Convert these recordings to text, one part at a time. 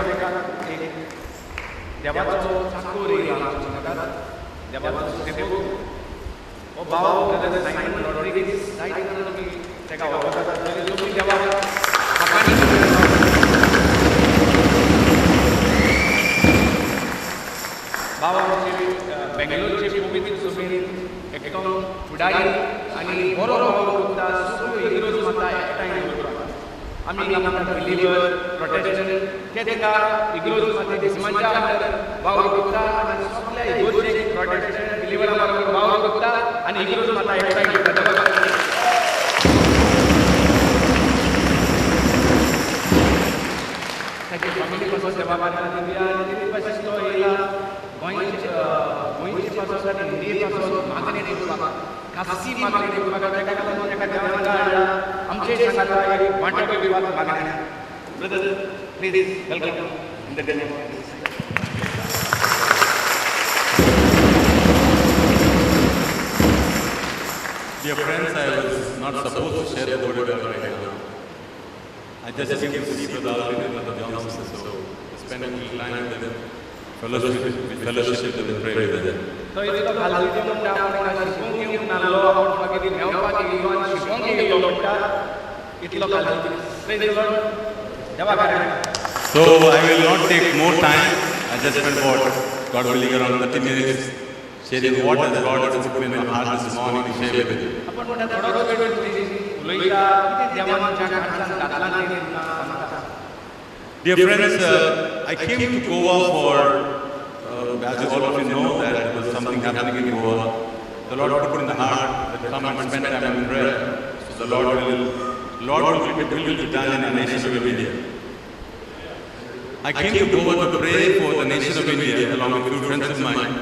एक देवाचो चाकोर येयला आमच्या सांगात, देवाचो सेवक हो भाव ब्रदर सायमन रॉड्रिगीस. जायते जाणां तुमी ताका वळखतात आसतले. तुमी देवाक फकाणी भाव आमचे बेंगलोरचे पवित्र सभेन एकदम फुडारी आनी बरो वावर करता. सगळ्यो इगर्ज माता एकठांय दवरता. आमी म्हणटा बिलिवर प्रोटेस्टंट ते ताका इगर्ज माता समाजा वावर करता आनी सगळ्या इगर्जे प्रोटेस्टंट बिलिवरा बरोबर वावर करता आनी इगर्ज माता एकठांय करता. ताची फॅमिली पासून देवा दिली आनी तेणी पासून तो येयला गोंयचे पासून आनी इंडिये पासून मागणी करपाक, खासी मागणी करपाक. ताका लागून ताका देवान हाडला आमचे सांगाता एक वांटो घेवपाक मागण्या. Brother please welcome in the name of Jesus. Dear friends, I was not supposed to share the word of God right now. I just came to see Brother Alvin and Brother Johnson, so I spent a little time with them, fellowship with them, pray with them. तो इतलो घालतो म्हणटा आपण शिकोवंक येवंक नासलो, आपूण मागीर मेवपाक येयलो आनी शिकोवंक येयलो म्हणटा, इतलो घालतो. Praise the Lord. देवा कारण. So I will not take more time. I just spent about, God willing, around 30 minutes sharing what has God has put in my heart this morning to share with you. आपण म्हणटा थोडो वेळ उलयता कितें देवान आमच्या काळजान घातलां तें सांगता. Dear friends, I came to Goa for, as all of you know, that there was something happening in Goa. The Lord put in the heart that come and spend time in prayer. So the Lord will be done in the nation of India. I came to Goa to pray for the nation of India along with few friends of mine.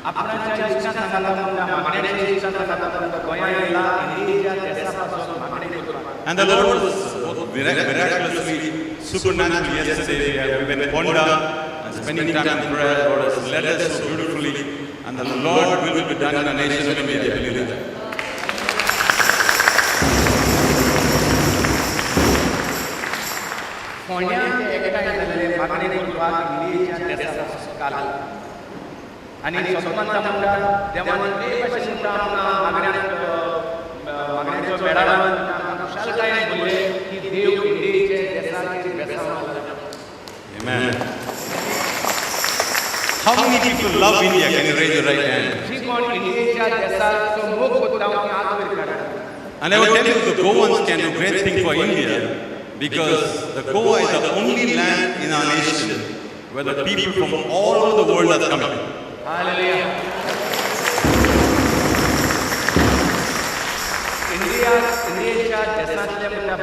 आपणाच्या इश्टां सांगाता म्हणटा, मागण्याच्या इश्टां सांगाता म्हणटा, गोंया येयला इंडियेच्या देसा पासून मागणी करपाक. And the Lord was miraculously, supernaturally yesterday. We went to Ponda and spending time in prayer. Lord has led us so beautifully, and the Lord will be done in the nation of India. I believe that. फोंड्यां ते एकठांय जाल्ले मागणी करपाक इंडियेच्या देसा पासून काल. आनी सदमानता म्हणटा देवान ते भाशेन म्हणटा आमकां मागण्याचो मेळाव्यान आमकां खुशालकायेन बोल्ले की देव इंडियेचे देसाचेर बेसांव घालता. Amen. How many people love India? Can you raise your right hand? जी कोण इंडियेच्या देसाचो मोग करता ती हात वयर काडा. And I will tell you, the Goans can do great thing for India because the Goa is the only land in our nation where the people from all over the world are coming. Hallelujah. India इंडियेच्या देशांतले म्हणटा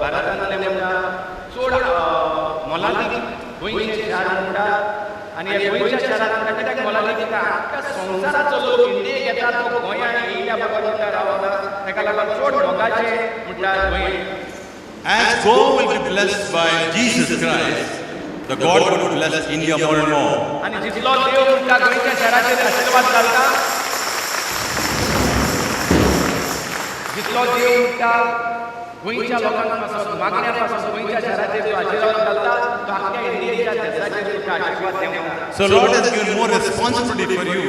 भारतांतले म्हणटा चड मोलादीक गोंयचें शार म्हणटा. आनी ह्या गोंयच्या शारांत म्हणटा कित्याक मोलादीक कित्याक आख्खा संवसाराचो लोक इंडियेक येता तो गोंयांत येयल्या बगर म्हणटा रावना. ताका लागून चड मोगाचें म्हणटा Goa. As Goa will be blessed by Jesus Christ, the God will bless India more and more. आनी जितलो देव म्हणटा गोंयच्या शाराचेर आशिर्वाद घालता, जितलो देव म्हणटा गोंयच्या लोकांक पासून मागण्या पासून गोंयच्या शाराचेर जो आशिर्वाद घालता तो आख्ख्या इंडियेच्या देसाचेर तुका आशिर्वाद देवता. So Lord has given more responsibility for you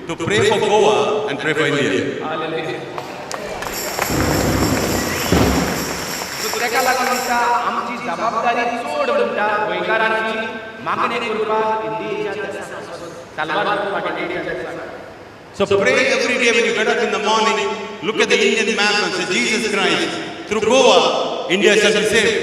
to pray for Goa and pray for India. Hallelujah. So ताका लागून म्हणटा आमची जबाबदारी चड म्हणटा गोंयकारांची मागणी करपाक इंडियेच्या देसा पासून साल्वार करपाक इंडियेच्या देसाक. So pray every day when you get up in the morning, look at the Indian map and say, Jesus Christ, through Goa, India shall be saved.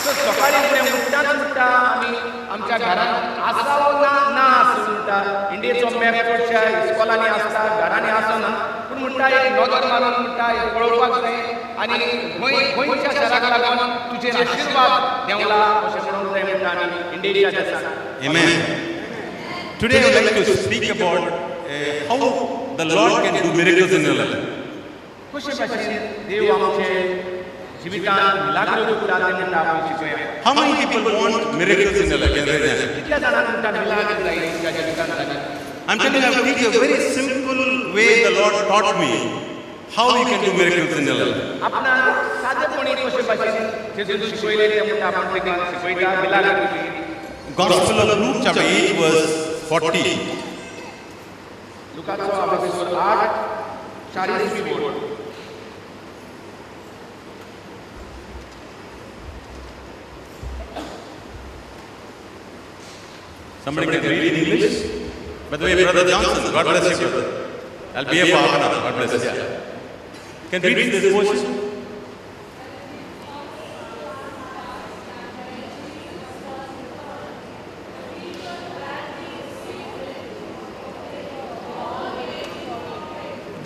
So सकाळी फुडें उठटाच म्हणटा आमी आमच्या घरांत आसा वो ना ना आसूं म्हणटा. इंडियेचो मॅप चडश्या इस्कॉलांनी आसता, घरांनी आसना, पूण म्हणटा एक नदर मारून म्हणटा एक पळोवपाक जाय आनी गोंयच्या शाराक लागून तुजेर आशिर्वाद देंवला अशें म्हणूंक जाय म्हणटा आमी इंडियेच्या देसाक. Amen. Today I would like to speak about how the Lord can do miracles in your life. कशे भाशेन देव आमचे जिवितांत मिलाग्रो करता तें म्हणटा आमी शिकूया. How many people want miracles in their life? Can you raise your hand? कितल्या जाणांक म्हणटा मिलाग्र जाय तुमच्या जिवितांत जाय? I'm telling you, I will teach you a very simple way the Lord taught me how you can do miracles in your life. आपणाक सादी कोंकणी कशे भाशेन जेजून शिकयलें तें म्हणटा आपण तांकां शिकयता मिलाग्र. Gospel of Luke chapter 8 verse 40. लुकाचो आबेसोर 8:40 बोल. Somebody can read in English? By the way, Brother Johnson, God bless you, brother. I'll be here for half an hour. God bless you. Can read this portion?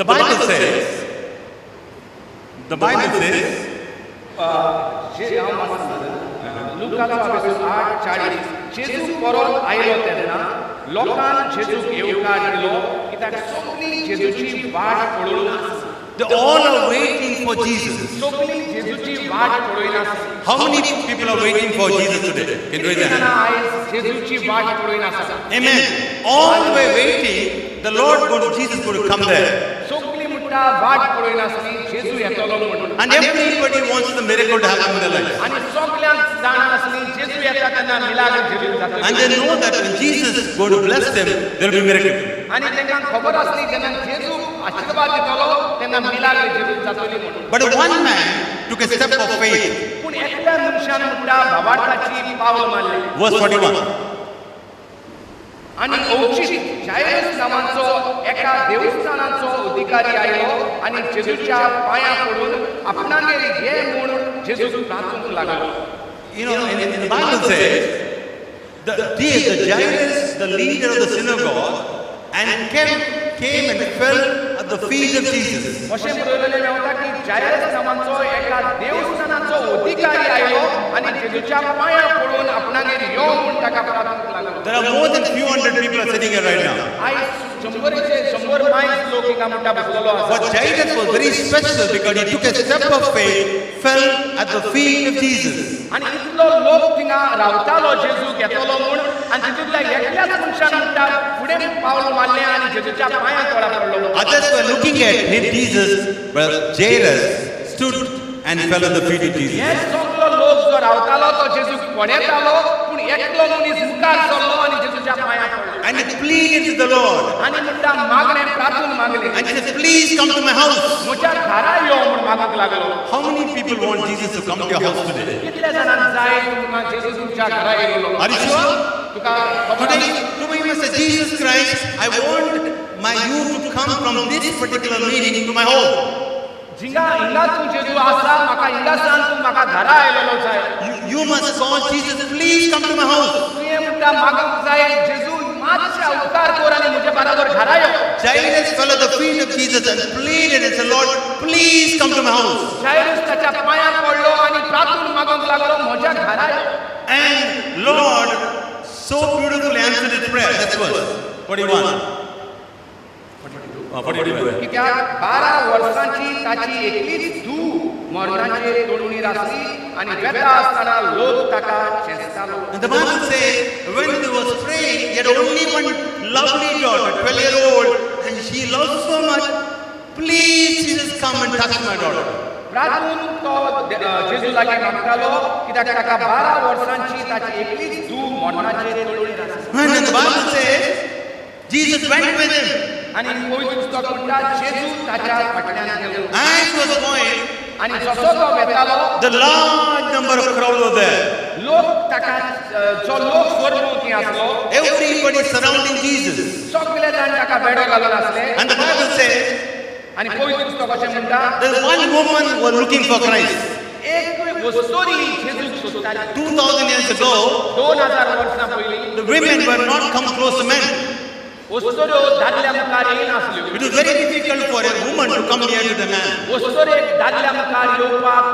The Bible says, लुकाचो आबेसोर 8:40 जेजू परत आयलो तेन्ना लोकान जेजूक येवकार दिलो कित्याक सगळीं जेजूची वाट पळोवन आसली. They all are waiting for Jesus. सगळीं जेजूची वाट पळोवन आसली. How many people are waiting for Jesus today? Can you raise your hand? आयज जेजूची वाट पळोवन आसा. Amen. All were waiting. The Lord going to Jesus going to come there. सगळीं म्हणटा वाट पळोवन आसली जेजू येतलो म्हणून. And everybody wants the miracle to happen in their life. आनी सगळ्यांक जाणा आसली जेजू येता तेन्ना मिलाग्र जेजू जातलो. And they know that when Jesus is going to bless them, there will be miracle. आनी तांकां खबर आसली जेन्ना जेजू आशीर्वाद दितलो तेन्ना मिलाग्र जेजू जातली म्हणून. But one man took a step of faith. पूण एकल्या मनशान म्हणटा भावार्थाची पावल मारली. Verse 41. आनी अवचीत जायरस नांवाचो एका देवस्थानाचो अधिकारी आयलो आनी जेजूच्या पांयां पडून आपणागेर ये म्हूण जेजूक प्रार्थूंक लागलो. You know, in the Bible says, the Jairus, the leader of the synagogue, and came and fell at the feet of Jesus. अशें बरयलेलें मेवता की जायरस नांवाचो एका देवस्थानाचो अधिकारी आयलो आनी जेजूच्या पांयां पडून आपणागेर यो म्हूण ताका प्रार्थूंक लागलो. There are more than few hundred people are sitting here right now. आयज 100 मायज लोक हिंगा म्हणटा बसलेलो आसा. But Jairus was very special because he took a step of faith, fell at the feet of Jesus. आनी इतलो लोक थिंगा रावतालो जेजूक येतलो म्हूण आनी तितूंतल्या एकल्याच मनशान म्हणटा फुडें पावल मारलें आनी जेजूच्या पांयां तोळा पडलो. Others were looking at him, Jesus, but Jairus stood and fell at the feet of Jesus. हे सगलो लोक जो रावतालो तो जेजूक पळयतालो पूण एकलो मनीस मुखार सरलो आनी जेजूच्या पांयां पडलो. And he pleaded to the Lord. आनी म्हणटा मागणें प्रार्थून मागलें. And he said, please come to my house. म्हज्या घरा यो म्हूण मागूंक लागलो. How many people want Jesus to come to your house today? कितले जाणांक जाय तुमकां जेजू तुमच्या घरा येयलो? Are you sure? तुका खबर Today, you must say, Jesus Christ, I want my you to come from this particular meeting to my home. जिंगा हिंगा तूं जेजू आसा म्हाका हिंगा सांग तूं म्हाका घरा आयलेलो जाय. You must call Jesus, please come to my house. तुवें म्हणटा मागूंक जाय जेजू मातशें उपकार कर आनी म्हजे बराबर घरा यो. Jairus fell at the feet of Jesus and pleaded and said, Lord, please come to my house. Jairus ताच्या पांयां पडलो आनी प्रार्थून मागूंक लागलो म्हज्या घरा यो. And Lord so beautifully answered his prayer. That's verse 41. 42. कित्याक 12 वर्सांची ताची एकलीच धूव मरणाचे तोडणीर आसली आनी वेता आसतना लोक ताका चेंचतालो. And the Bible says, when he was praying, he had only one lovely daughter, 12-year-old, and she loved so much. Please, Jesus, come and touch my daughter. प्रार्थून तो जेजू लागीं मागतालो कित्याक ताका 12 वर्सांची ताची एकलीच धूव मरणाचे तोडणीर आसली. And the Bible says, Jesus went with him. आनी पवित्र पुस्तक म्हणटा जेजू ताच्या फाटल्यान गेलो. As he was going, आनी जसो तो वेतालो, the large number of crowd was there. लोक ताका जो लोक सरभोंवती आसलो, everybody surrounding Jesus. सगळे जाण ताका बेडो घालून आसले. And the Bible says, आनी पवित्र पुस्तक अशें म्हणटा, there was one woman was looking for Christ. एक वस्तोरी जेजूक सोदताली. 2000 years ago, 2000 वर्सां पयलीं, the women were not come close to men. वस्तोऱ्यो दादल्या मुखार येयनासल्यो. It was very difficult for a woman to come near to the man. वस्तोरेक दादल्या मुखार येवपाक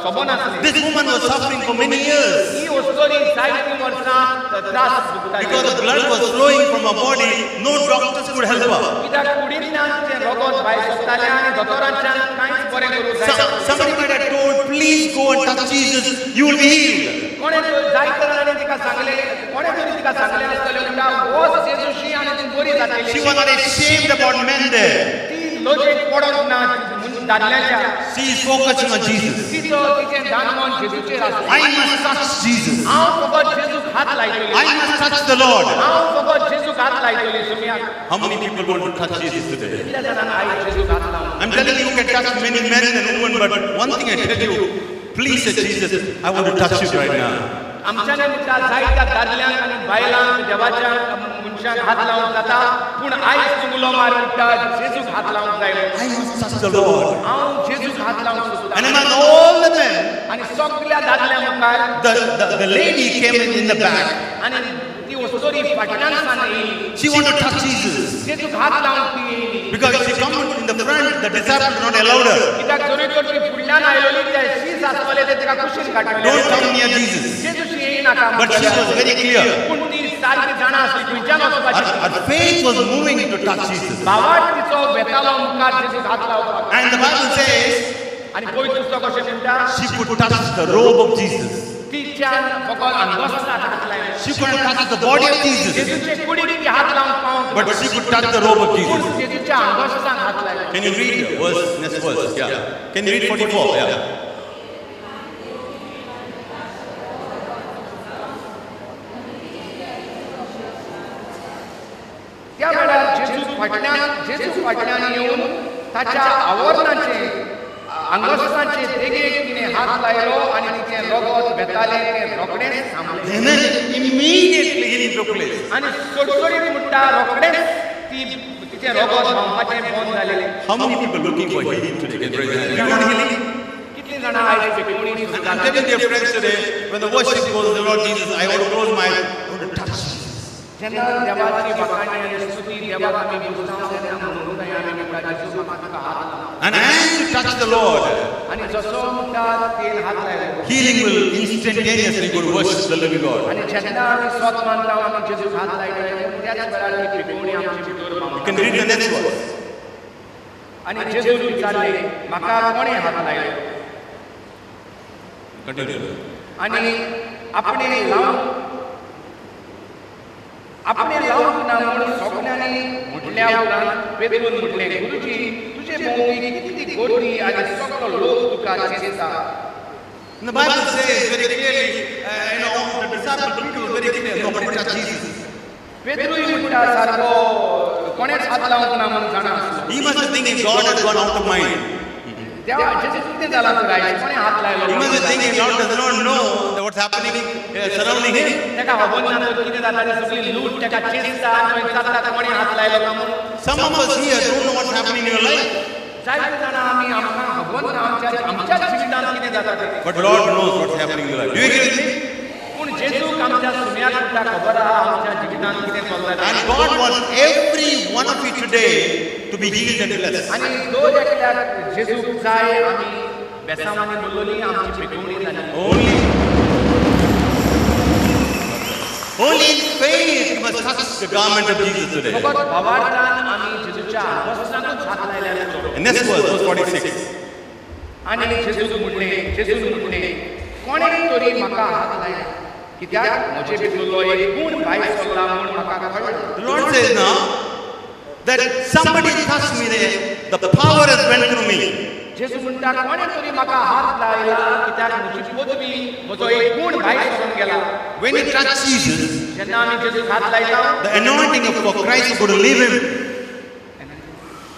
सोबनासलें. This woman was suffering for many years. ही वस्तोरी जायतीं वर्सां त्रास भोगताली. Because the blood was flowing from her body, no doctors could help her. कित्याक कुडींतल्यान तें रगत भायर सरतालें आनी दोतोरांच्यान कांयच बरें करूंक जायना. Somebody might have told, please go and touch Jesus, you will be healed. कोणें जायते जाणांनी तिका सांगलें, कोणें तरी तिका सांगलें आसतलें, म्हणटा वच जेजूशी आनी तूं बरी जातली. She was not ashamed about men there. ती लजेक पडोंक ना दादल्याच्या. She is focusing on Jesus. तिचो तिचें ध्यान मन जेजूचेर आसलें. I must touch Jesus. हांव फकत जेजूक हात लायतली. I must touch the Lord. हांव फकत जेजूक हात लायतली सुमयाक. How many people want to touch Jesus today? कितल्या जाणांक आयज जेजूक हात लावंक? I'm telling you, you can touch many men and women, but one thing I tell you, please say, Jesus, I want to touch you right now. आमच्याने म्हणटा जायत्या दादल्यांक आनी बायलांक देवाच्या मनशांक हात लावंक जाता, पूण आयज तूं उलो मार म्हणटा जेजूक हात लावंक जाय. I must touch the Lord. हांव जेजूक हात लावंक सोदता. And among all the men, आनी सगल्या दादल्यां मुखार the lady came in the back. आनी ती वस्तोरी फाटल्यान सान येयली. She wanted to touch Jesus. जेजूक हात लावंक ती येयली. Because she come in the front, the disciples not allowed her. कित्याक जरी तर ती फुडल्यान आयलोली ते शीस आसतले ते तिका कुशीन काडटले. Don't come near Jesus. जेजूशी येयनाका. But she was very clear. पूण ती सारकी जाणा आसली खंयच्यान वचपाची. Her faith was moving to touch Jesus. भावार्थ तिचो वेतालो मुखार जेजूक हात लावपाक. And the Bible says, आनी पवित्र पुस्तक अशें म्हणटा, she could touch the robe of Jesus. तिच्यान फकत आंगवस्त्राक हात लायलो. She couldn't touch the body of Jesus, जेजूचे कुडीक ती हात लावंक पावंक, but she could touch the robe of पूण Jesus. जेजूच्या आंगवस्त्राक हात लायलो. Can you read the verse, next verse? Yeah. Can you read 44? Yeah. त्या वेळार जेजू फाटल्यान येवन ताच्या आवरणाचे आंगवस्त्राचे देगेक तिणें हात लायलो आनी तिचें रगत वेतालें तें रोखडेंच थांबलें. And then immediately healing took place. आनी सोडसोडीत म्हणटा रोखडेंच ती तिचें रगत व्हांवपाचें बंद जालें. How many people looking for healing today? Can raise their hand. You want healing? कितलीं जाणां आयज पेकोवणी I'm telling dear friends today, when the worship goes, the Lord Jesus, I want to close my eyes, I want to touch Jesus. जेन्ना देवाची वाखाणी आनी स्तुती देवाक आमी पुजता तेन्ना म्हणूंक जाय आमी म्हणटा जेजू म्हाका तुका हात लाव. And as you touch the Lord, आनी जसो म्हणटा तेन हात लायलो, healing will instantaneously go to worship the living God. आनी जेन्ना आमी स्वत मानता आमी जेजूक हात लायता त्याच वेळार ती पेकोवणी आमचे भितर You पावता. can read the next verse. आनी जेजून विचारलें, म्हाका कोणें हात लायलो? Continue. आनी आपणे लावंक ना म्हूण सगल्यांनी म्हटल्या उपरांत पेद्रून म्हटलें, गुरुजी तुजे भोंवती कितली गर्दी आनी सगलो लोक तुका चेंचता. And the Bible says very clearly, the disciple Peter was very clear, nobody touched Jesus. पेद्रूय म्हणटा सारको कोणेच हात लावंक ना म्हूण जाणा आसलो. He must be thinking God has gone out of mind. देवा जेजू कितें जालां तर आयज कोणें हात लायलो? He must be thinking God does not know what's happening surrounding him. ताका खबर ना तर कितें जाता तें, सगळी लूट ताका चेंचता आनी थंय जाता कोणें हात लायलो काय म्हूण. Some of us here don't know what's happening in your life. जायते जाणां आमी आमकां खबर ना आमच्या जिवितांत कितें जाता तें. But Lord knows what's happening in your life. Do you agree with me? पूण जेजूक आमच्या सुम्याक म्हणटा खबर आहा आमच्या जिवितांत कितें चल्लां तें. And God wants every one of you today to be healed and blessed. आनी दर एकल्याक जेजूक जाय आमी बेसांवांनी बोल्लोली आमची पेकोवणी जाली. Only in faith you must touch the garment of Jesus today. फकत भावार्थान आमी जेजूच्या वस्त्रांकूच हात लायल्यार पुरो. And next verse, verse 46. आनी जेजून म्हणलें, कोणें तरी म्हाका हात लायलो, कित्याक म्हजे भितरलो एक गूण भायर सरला म्हूण म्हाका कळ्ळें. The Lord says now that somebody touched me there, the power has went through me. जेजू म्हणटा कोणें तरी म्हाका हात लायला, कित्याक म्हजी पदवी म्हजो एक गूण भायर सरून गेला. When you touch Jesus, जेन्ना आमी जेजूक हात लायता, the anointing of Christ is going to leave him.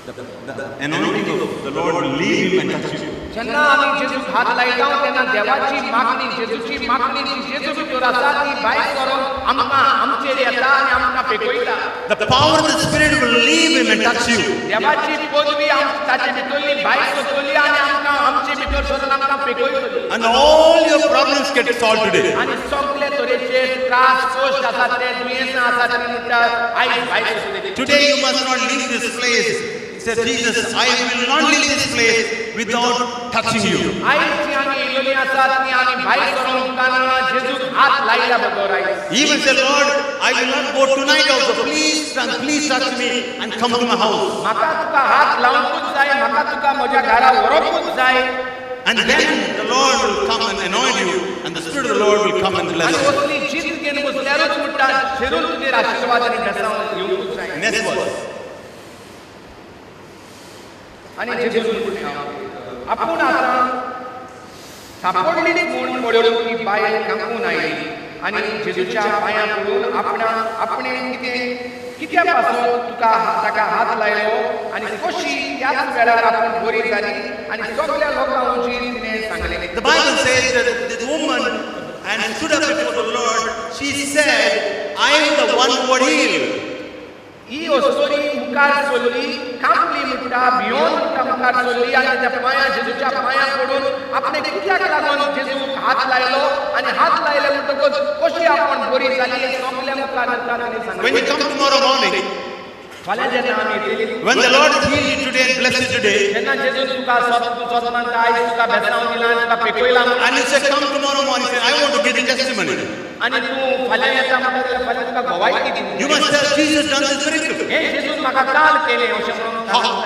The anointing of the Lord will leave him and touch you. जेन्ना आमी जेजूक हात लायता तेन्ना देवाची मागणी, जेजूची मागणी जी जेजू भितर आसा ती भायर सरून आमकां आमचेर येता आनी आमकां पेकयता. The power of the Spirit will leave him and touch you. देवाची पदवी ताचे भितरली भायर सरतली आनी आमकां आमचे भितर सरून आमकां पेकयतली. And all your problems get solved today. आनी सगळे तरेचे त्रास कश्ट आसा ते दुयेंसां आसा ते म्हणटा आयज भायर सरतली. Today you must not leave this place. Said Jesus, I will not leave this place without touching you. आयज जी आमी येयलोली आसा ती आमी भायर सरून उपकारना जेजूक हात लायल्या बगर आयज. Even said, Lord, I will not go tonight also. Please, please touch me and come to my house. म्हाका तुका हात लावंकूच जाय, म्हाका तुका म्हज्या घरा व्हरोंकूच जाय. And then the Lord will come and anoint you, and the Spirit of the Lord will come and bless आनी you. असली जीत घेवन बसल्यारूच म्हणटा शेरून तुजेर आशिर्वाद आनी बेसांव येवंकूच जाय. Next verse. आनी जेजून म्हणलें, आपूण आतां सापडली म्हूण पळोवन ती बायल कांपून आयली आनी जेजूच्या पांयां पडून आपणें कित्या पासून तुका ताका हात लायलो आनी कशी त्याच वेळार आपूण बरी जाली आनी सगळ्या लोकां उंची तिणें सांगलें. The Bible says that the woman and stood up before the Lord, she said, I am the one who was healed. ही अस्तोरी मुखार सोडली, कांपली म्हणटा, भियोन म्हणटा मुखार सोडली आनी ताच्या पांयां जेजूच्या पांयां पडून आपणे कित्याक लागून जेजूक हात लायलो आनी हात लायले म्हणटकच कशी आपण बरी जाली सगल्या मुखार म्हणटा तिणें सांगलें. When you come tomorrow morning, फाल्यां जेन्ना आमी येतली, when the Lord has healed you today and blessed you today, जेन्ना जेजून तुका सोत मानता, आयज तुका बेसांव दिला आनी तुका पेकयला म्हणून, and you say, come tomorrow morning, say, I want to give the testimony. आनी तूं फाल्यां येता म्हणटा जाल्यार फाल्यां तुका गवायकी दी. You must tell Jesus done this miracle. हें जेजून म्हाका काल केलें अशें म्हणून.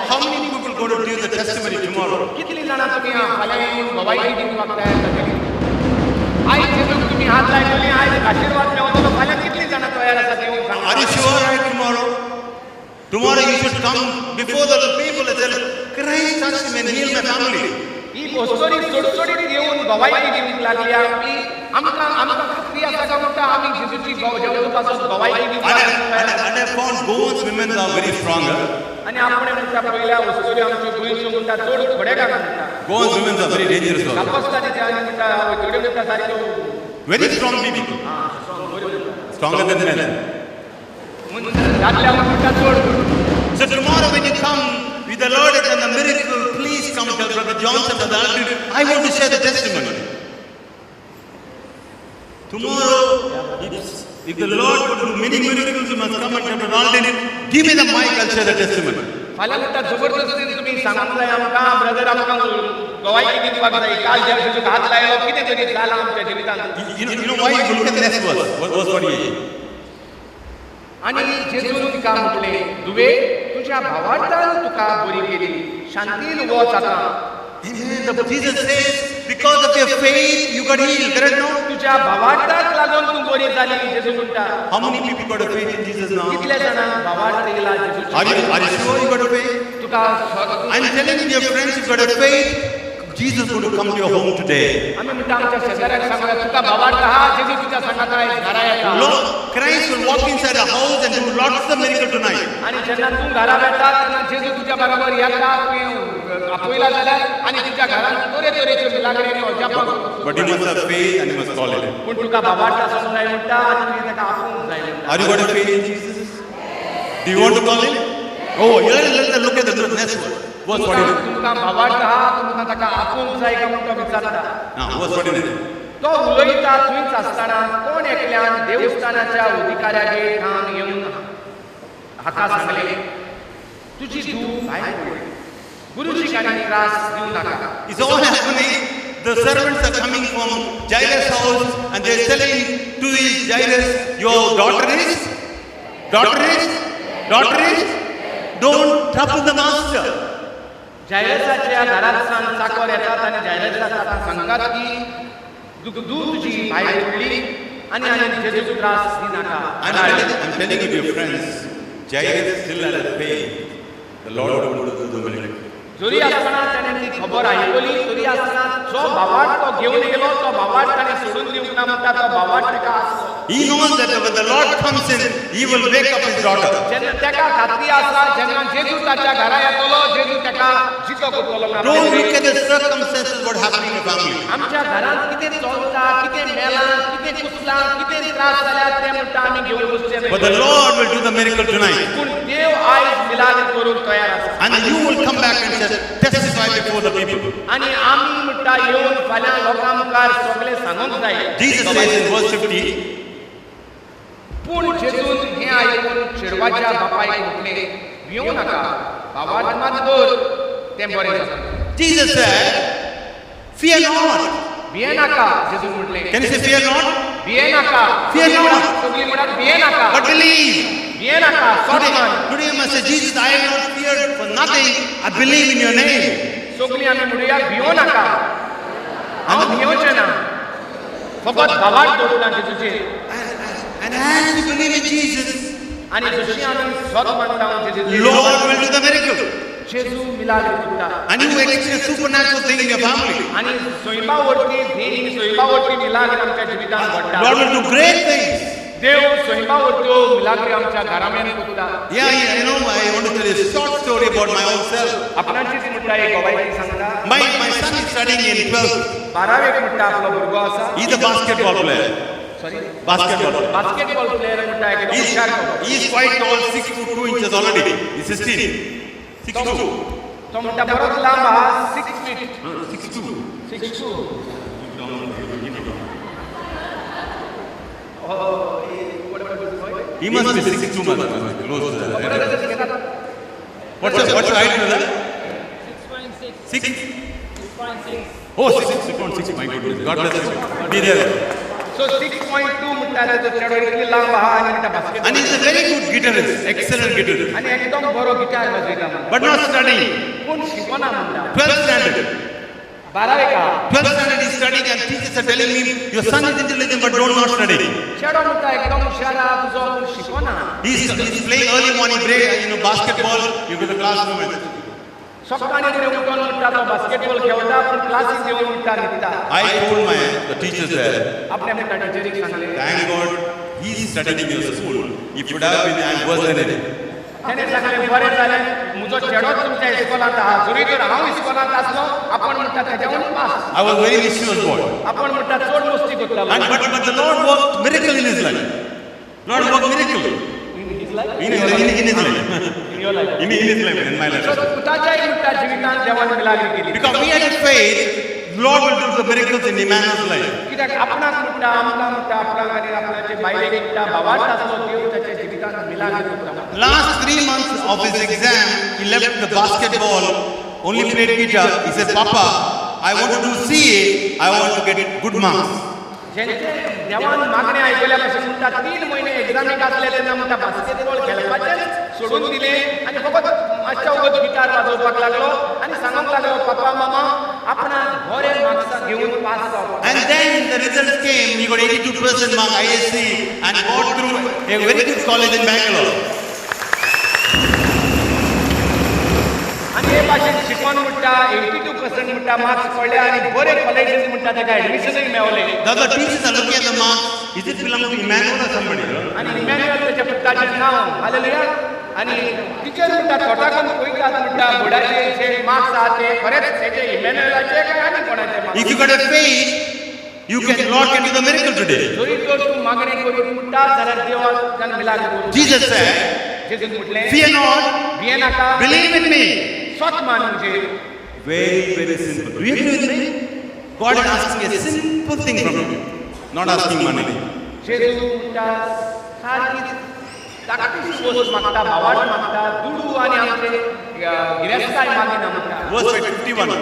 How many people going to give the testimony tomorrow? कितली जाणां तुमी फाल्यां येवन गवायकी दिवपाक तयार जातली? आयज जेजूक तुमी हात लायतली, आयज आशिर्वाद मेळटलो, फाल्यां कितली जाणां तयार आसा दिवंक? Are you sure right tomorrow? Tomorrow you should come before the people and tell, Christ touched me and healed my family. ही अस्तोरी सोडसोडीत येवन गवायकी दिवंक लागली. आपली आमकां आमकां खात्री आसा काय म्हणटा आमी जेजूची जेजू पासून गवायकी दिवपाक. And I found Goan's women are very strong. आनी आपणे म्हणटा पयल्या अस्तोरी आमच्यो गोंयच्यो म्हणटा चड खडेगार म्हणटा. Goan's women are very dangerous. कापस्ता तिचे आनी म्हणटा थोड्यो म्हणटा सारक्यो very strong people. Stronger than men. दादल्या म्हणटा चड. So tomorrow when you come with the Lord and the miracle, please come tell Brother Johnson, Brother Aldrin, I want to share the testimony. Tomorrow, if the Lord would do many miracles, you must come and tell Brother Aldrin, give me the mic, I'll share the testimony. फाल्यां म्हणटा जबरदस्तीन तुमी सांगूंक जाय आमकां, brother आमकां गवायकी दिवपाक जाय, काल ज्या जेजूक हात लायलो कितें तरी जालां आमच्या जिवितांत. You know why? You look at the next verse, verse 48. आनी जेजून तिका म्हटलें, धुवे तुज्या भावार्थान तुका बरी केली, शांतीन वच आतां. Jesus says, because of your faith you got healed, correct no? तुज्या भावार्थाक लागून तूं बरी जाली, जेजू म्हणटा. How many people got a faith in Jesus now? कितले जाणांक भावार्थ येयला जेजूचेर? Are you sure you got a faith? तुका I'm telling you, dear friends, you got a faith, Jesus is going to come to your home today. आमी म्हणटा आमच्या शेजाऱ्याक सांगूया, तुका भावार्थ आहा, जेजू तुज्या सांगाता आयज घरा येता. Lord, Christ will walk inside a house and do lots of miracle tonight. आनी जेन्ना तूं घरा वेता तेन्ना जेजू तुज्या बरोबर येता, तुवें आपयला जाल्यार आनी तुज्या घरांत तरे तरेच्यो मिलाग्री आनी अजापां. But you must have faith and you must call it. पूण तुका भावार्थ आसूंक जाय म्हणटा आनी तुवें ताका आपोवंक जाय म्हणटा. Are you got a faith in Jesus? Do you want to call him? Oh, let look at the next verse. Verse 49. तुमकां भावार्थ आहा, तुमकां ताका आपोवंक जाय काय म्हूण तो विचारता. Verse 49. तो उलयता थंयच आसतना कोण एकल्यान देवस्थानाच्या अधिकाऱ्यागेर थावन येवन हाका सांगलें, तुजी धूव भायर पडली, गुरुजीक आनी त्रास दिवं नाका. It's all happening. The servants are coming from Jairus' house and they are telling to his Jairus, your daughter is, don't trouble the master. जायरसाच्या घरांत सावन चाकर येतात आनी जायरसाक आतां सांगतात की धूव तुजी भायर पडली आनी आनी जेजूक त्रास दिनाका. I'm telling you, dear friends, Jairus still had a faith. The Lord would do the miracle. जरी आसतना ताणें ती खबर आयकली, तरी आसतना जो भावार्थ तो घेवन येयलो तो भावार्थ ताणें सोडून दिवंक ना म्हणटा, तो भावार्थ ताका आसलो. He knows that when the Lord comes in, he will wake up his daughter. जेन्ना ताका खात्री आसा, जेन्ना जेजू ताच्या घरा येतलो, जेजू ताका जितो करतलो. Don't look at the circumstances what happening in the family. आमच्या घरांत कितें चलता, कितें मेलां, कितें कुसलां, कितें त्रास जाल्यात तें म्हणटा आमी घेवन बसचें न्हय. But the Lord will do the miracle tonight. पूण देव आयज मिलाग्र करूंक तयार आसा. And you will come back and testify before the people. आनी आमी म्हणटा येवन फाल्यां लोकां मुखार सगळें सांगूंक जाय. Jesus says in verse 50, पूण जेजून हें आयकून चेडवाच्या बापायक म्हटलें, भियों नाका, भावार्थ मात दवर, तें बरें जाता. Jesus said, fear not. भिये नाका, जेजून म्हटलें. Can you say fear not? भिये नाका. Fear not. सगळीं म्हणात भिये नाका. But believe. भिये नाका. Today you must say, Jesus, I am not feared for nothing. I believe in your name. सगळीं आमी म्हणुया भियो नाका, हांव भियोचें ना, फकत भावार्थ दवरता जेजूचेर. And as you believe in Jesus, आनी जशी आमी स्वत मानता जेजूचेर, Lord will do the miracle. जेजू मिलाग्री करता. And you experience supernatural thing in your family. आनी सैमा वरवीं देवी सैमा वरवीं मिलाग्री आमच्या जिवितांत घडटा. Lord will do great things. देव सैमा वरत्यो मिलाग्री आमच्या घरामेन करता. Yeah, you know, I want to tell you a short story about my own self. आपणाचीच म्हणटा एक गवायकी सांगता. My son is studying in 12th. बारावेक म्हणटा आपलो भुरगो आसा. He's a basketball player. Sorry? Basketball. Basketball player म्हणटा एकदम हुशार. He's quite tall, 6 foot 2 inches already. He's 16. 6'2". तो म्हणटा बरोच लांब आहा, 6 feet. 6'2". 6'2". Oh, what about this boy? He must be 6'2", close to that. What's your height, brother? 6.6. 6? 6.6. Oh, 6.6, my goodness. God bless you. Be there. So 6.2 म्हणटा तो चेडो इतली लांब आहा आनी म्हणटा basket. And he's a very good guitarist, excellent guitarist. आनी एकदम बरो गिटार वाजयता म्हणटा. But not studying. पूण शिकना म्हणटा. 12th standard. बारावेक आहा. 12th standard is studying and teachers are telling him, your son is intelligent but don't not study. चेडो म्हणटा एकदम हुशार आहा तुजो पूण शिकना. He's playing early morning break, you know, basketball, you go to the classroom. सकाळी फुडें उठून म्हणटा तो बास्केटबॉल खेळटा पूण क्लासीक येवन म्हणटा न्हिदता. I told the teachers there, आपल्या म्हणटा टिचरीक सांगलें, thank God he is studying in your school. If you would have been, I'm worse than him. तेणें सांगलें बरें जालें म्हजो चेडोच तुमच्या इस्कॉलांत आहा, जरी तर हांव इस्कॉलांत आसलो आपण म्हणटा तेज्याहून pass. I was very mischievous boy. आपण म्हणटा चड मस्ती करतालो. And but the Lord worked miracle in his life. Lord worked miracle. In his life? In his life. In your life. In his life, in my life. So पुताच्याय म्हणटा जिवितांत देवान मिलाग्री केली. Because we had a faith, Lord will do the miracles in Emmanuel's life. कित्याक आपणाक म्हणटा आमकां म्हणटा आपणाक आनी आपणाचे बायलेक म्हणटा भावार्थ आसलो देव ताच्या जिवितांत मिलाग्री करता. Last 3 months of his exam, he left the basketball, only played guitar. He said, Papa, I want to do CA, I want to get good marks. जेंचे देवान मागणें आयकल्या कशें म्हणटा 3 म्हयने एग्जामीक आसले तेन्ना म्हणटा बास्केटबॉल खेळपाचेंच सोडून दिलें आनी फकत मातशा वगत गिटार वाजोवपाक लागलो आनी सांगूंक लागलो पापा मामा आपणाक बरे मार्क्स घेवन पास जावपाक. And then the results came, he got 82% mark ISC and got through a very good college in Bangalore. आनी हे भाशेन शिकोन म्हणटा 82% म्हणटा मार्क्स पडले आनी बरे कॉलेजीन म्हणटा ताका एडमिशनूय मेवलें. The other teachers are looking at the marks. Is it belong to Emmanuel or somebody? आनी इमॅन्युअल ताच्या पुताचें नांव हालेलुया. आनी टिचर म्हणटा थोटाकून पळयतात म्हणटा बोर्डाचे जे मार्क्स आहा ते खरेंच तेजे इमॅन्युअलाचे काय आनी कोणाचे marks. If you got a faith, you can, Lord can do the miracle today. जरी तर तूं मागणें करीत म्हणटा जाल्यार देवान मिलाग्र करूं. Jesus said, जेजून म्हटलें, fear not, भियेनाका, believe in me. स्वत मान म्हजेर. Very, very simple. Do you agree with me? God is asking a simple thing from you, not asking money. जेजू म्हणटा सारकी धाकटीशी वस्त मागता, भावार्थ मागता, दुडू आनी आमचे गिरेस्ताय मागिना म्हणटा. Verse 51.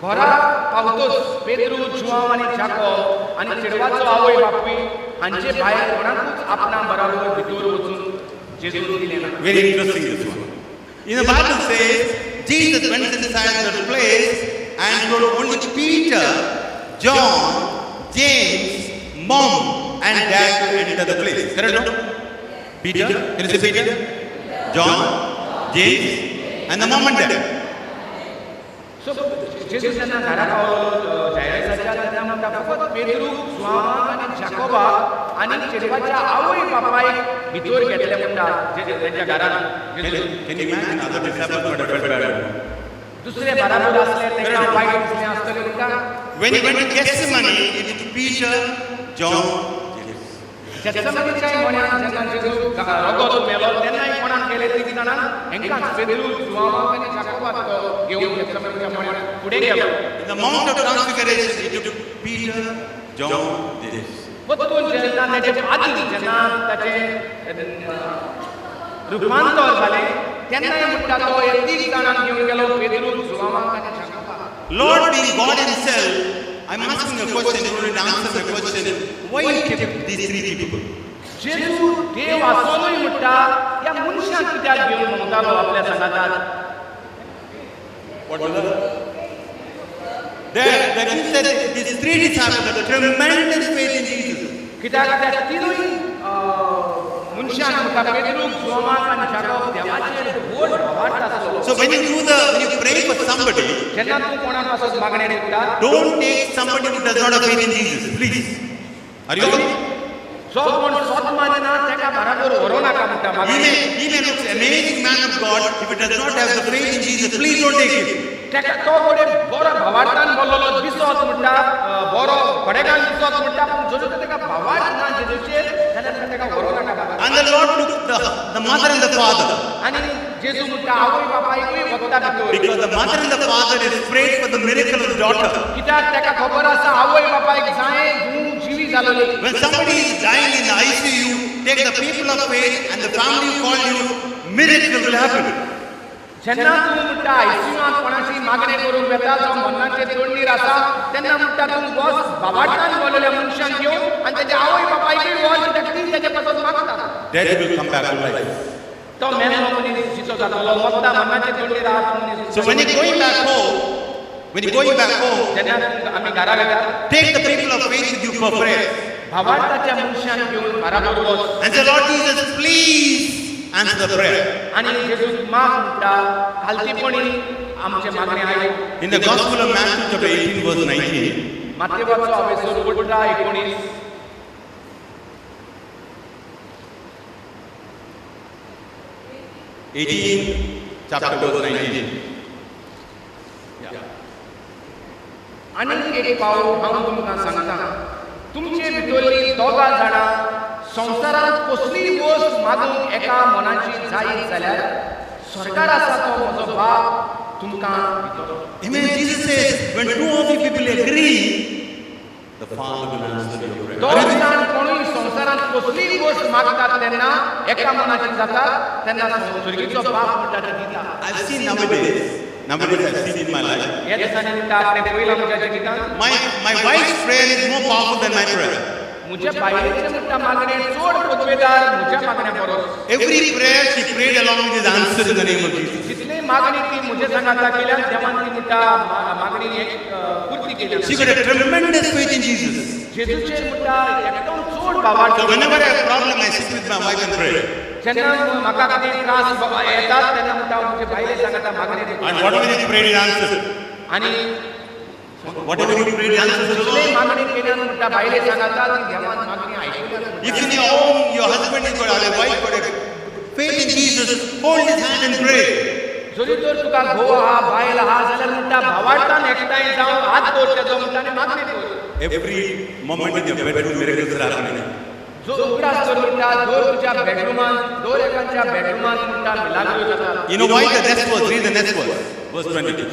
घरा पावतोच पेद्रू, जुआंव आनी जाकोब आनी चेडवाचो आवय बापूय हांचे भायर कोणाकूच आपणा बराबर भितर वचून जेजून दिलें ना. Very interesting this one. In the Bible says, Jesus went inside the place and told only Peter, John, James, mom and dad to enter the place. Correct? No? Peter, can you say Peter? John, James, and the mom and dad. So जेजू जेन्ना घरा पावलो जायरसाच्या तेन्ना म्हणटा फकत पेद्रू, जुआंवाक आनी जाकोबाक आनी चेडवाच्या आवय बापायक भितर घेतले म्हणटा तेंच्या घरान. Can you imagine other disciples would have felt bad? दुसरे बराबर आसले तेंकां वायट दिसलें आसतलें म्हणटा. When he went to Gethsemane, it was Peter, John, James. जेत्समनीच्या मोन्यान जेन्ना जेजू रगत मेलो तेन्नाय कोणाक गेले तीग जाणां हेंकांच पेद्रू, जुआंवाक आनी जाकोबाक तो घेवन जेत्समनीच्या मोन्यान फुडें गेलो. In the Mount of Transfiguration, he took Peter, John, James. वचून जेन्ना ताचे आदी जेन्ना ताचें रुपांतर जालें तेन्नाय म्हणटा तो हे तीग जाणांक घेवन गेलो, पेद्रू, जुआंवाक आनी जाकोबाक. Lord being God himself, I'm asking a question, you don't need to answer the question. Why you kept these three people? जेजू देव आसोनूय म्हणटा ह्या मनशाक कित्याक घेवन भोंवतालो आपल्या सांगातान? What was that? There he said these three disciples had a tremendous faith in Jesus. कित्याक त्या तिनूय मनशान म्हणटा पेद्रूक जुवांक आनी जाकोब देवाचेर व्हड भावार्थ आसलो. So when you do the when you pray for somebody, जेन्ना तूं कोणा पासत मागणें करता, don't take somebody who does not have faith in Jesus, please. Are you with me? जो कोण सोत मानना ताका बराबर व्हरूं नाका म्हणटा He मागणें. may look amazing man of God. If he does not have the faith in Jesus, please don't take him. ताका तो कडेन बरो भावार्थान बोल्लोलो दिसत म्हणटा, बरो खडेगान दिसत म्हणटा, पूण जरी तर ताका भावार्थ ना जेजूचेर जाल्यार ताका व्हरूं नाका बाबा. And the Lord took the mother and the father. आनी जेजू म्हणटा आवय बापायकूय वता भितर. Because the mother and the father is prayed for the miracle of the daughter. कित्याक ताका खबर आसा आवय बापायक जाय धूव जिवी जालोली. When somebody is dying in the ICU, take the people of faith and the family who call you, miracle will happen. जेन्ना तूं म्हणटा आयसीयूंत कोणाची मागणें करूंक वेता जो मरणाचे तोडणीर आसा तेन्ना म्हणटा तूं वच बाबाटान बोललेल्या मनशांक घेवन आनी तेज्या आवय बापायकूय वच कित्याक ती तेजे पासत मागता. Death will come back to life. तो मेल्लो मनीस जितो जातलो, मरता मरणाचे तोडणीर आहा तो मनीस. So when you're going back home, when you're going back home, जेन्ना आमी घरा वेता, take the people of faith with you for prayer. भावार्थाच्या मनशांक घेवन बराबर वच. And say, Lord Jesus, please answer the prayer. आनी जेजूक माग म्हणटा खालतीपणी आमचे मागणें आयक. In the Gospel of Matthew chapter 18 verse 19, मातेवाचो अवेसर 18:19, chapter verse 19. आनीक एक पावट हांव तुमकां सांगता, तुमचे भितरलीं दोगां जाणां संवसारांत कसलीय वस्त मागूंक एका मनाची जायत जाल्यार स्वर्गार आसा तो म्हजो बाप तुमकां दितलो. Amen. Jesus says, when two of you people agree, the Father will answer your prayer. दोग जाण कोणूय संवसारांत कसलीय वस्त मागतात तेन्ना एका मनाची जाता तेन्ना स्वर्गीचो बाप म्हणटा ते दिता. I've seen nowadays I've seen in my life. ह्या दिसांनी म्हणटा आपणें पयलां म्हज्या जिवितांत My wife's prayer is more powerful than my prayer. म्हज्या बायलेचें म्हणटा मागणें चड पदवेदार म्हज्या मागण्या परस. Every prayer she prayed along with his answer in the name of Jesus. जितली मागणी ती म्हज्या सांगाता केल्या देवान ती म्हणटा मागणी एक पुर्ती केल्या. She got a tremendous faith in Jesus. जेजूचेर म्हणटा एकदम चड भावार्थ. So whenever I have a problem, I sit with my wife and pray. जेन्ना म्हाका कितें त्रास येतात तेन्ना म्हणटा म्हजे बायले सांगाता मागणी. And whatever you prayed, it answered. आनी whatever you prayed, it answered. जितली मागणी केल्या म्हणटा बायले सांगाता ती देवान मागणी आयकल्या. If in your home your husband is got or your wife got a faith in Jesus, hold his hand and pray. जरी तर तुका घोव आहा बायल आहा जाल्यार म्हणटा भावार्थान एकठांय जावन हात दवर तेजो म्हणटा आनी मागणी कर. Every moment in your bedroom miracles are happening. जो उगडास कर म्हणटा दर तुज्या बेडरुमांत दर एकाच्या बेडरुमांत म्हणटा मिलाग्रो जाता. You know why the next verse? Read the next verse. Verse 22.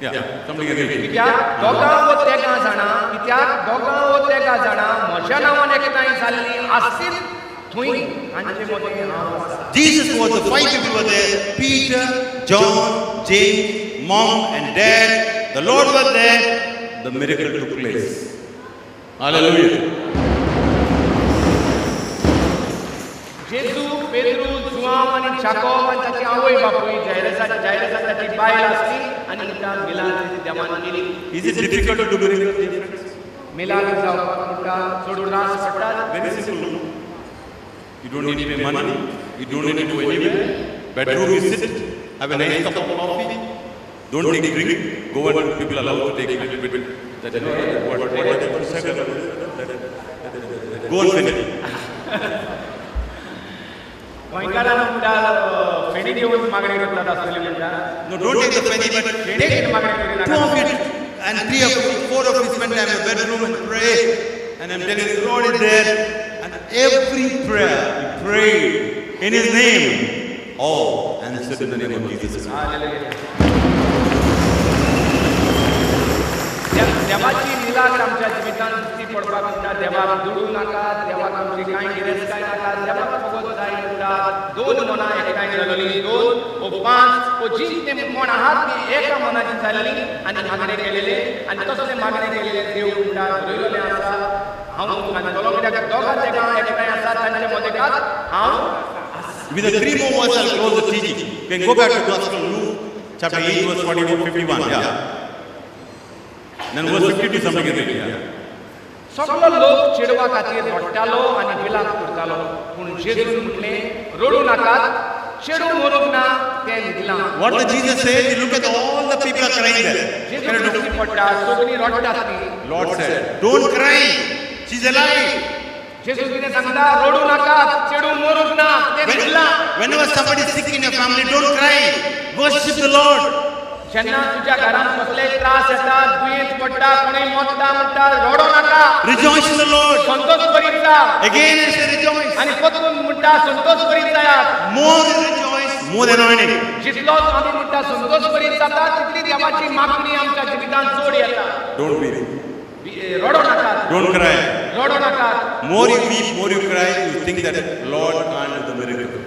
Yeah, somebody can read. कित्याक दोगां वो तेगां जाणां, कित्याक दोगां वो तेगां जाणां म्हज्या नांवान एकठांय जाल्लीं आसतील थंय तांचे मदीं हांव आसा. Jesus was, the five people were there: Peter, John, James, mom and dad. The Lord was there. The miracle took place. Hallelujah. जेजू, पेद्रू, जुआंव आनी जाकोब आनी ताची आवय बापूय जायरसा ताची बायल आसली आनी म्हणटा मिलाग्र देवान केली. Is it difficult to do miracles, dear friends? मिलाग्र जावपाक म्हणटा चड त्रास पडटात. Very simple. You don't need to pay money. You don't need to go anywhere. Bedroom you sit, have a nice cup of coffee. Don't take drink. Go and people allowed to take a little bit. That, what, go and finish. गोंयकारान म्हणटा फेणी घेवन मागणी करतात आसतली म्हणटा. No, don't take the penny, but take two of it and three of you, four of you spend time in the bedroom and pray. And I'm telling you, the Lord is there. And every prayer you prayed in His name, all answered in the name of Jesus. Hallelujah. देवाची मिलाग्र आमच्या जिवितांत दिश्टी पडपाक म्हणटा देवाक दुडू नाका, देवाक आमची कांय गिरेस्तकाय नाका, देवाक फकत जाय म्हणटा दोन मनां एकठांय जालोली, दोन ओ पांच ओ जी ते कोण आहात ती एका मनाची जाल्ली आनी मागणें केलेले आनी तसले मागणें केलेले देव म्हणटा बरयलेलें आसा हांव तुमकां दितलो कित्याक दोगां तेगां एकठांय आसा तांचे मदेकात हांव आसा. With the three more words, I'll close the teaching. You can go back to Gospel of Luke, chapter 8, verse 41, 51. Yeah. Then verse 52, somebody can read. Yeah. सगळो लोक चेडवा खातीर रडटालो आनी विलाप करतालो पूण जेजून म्हटलें रडूं नाकात चेडूं मरूंक ना तें न्हिदलां. What the Jesus said, you look at all the people are crying there. जेजू दिश्टी पडटा सगळीं रडटात ती. Lord said, don't cry, she's alive. जेजू कितें सांगता रडूं नाकात चेडूं मरूंक ना तें न्हिदलां. Whenever somebody is sick in your family, don't cry. Worship the Lord. जेन्ना तुज्या घरांत कसलेय त्रास येता दुयेंत पडटा कोणूय मरता म्हणटा रडो नाका. Rejoice in the Lord. Santosh करीत जा. Again I say rejoice. आनी परतून म्हणटा संतोष करीत जायात. More you rejoice, more anointing. जितलो आमी म्हणटा संतोष करीत जाता तितली देवाची मागणी आमच्या जिवितांत चड येता. Don't weep. रडो नाकात. Don't cry. रडो नाकात. More you weep, more you cry, you think that Lord can't do the miracle.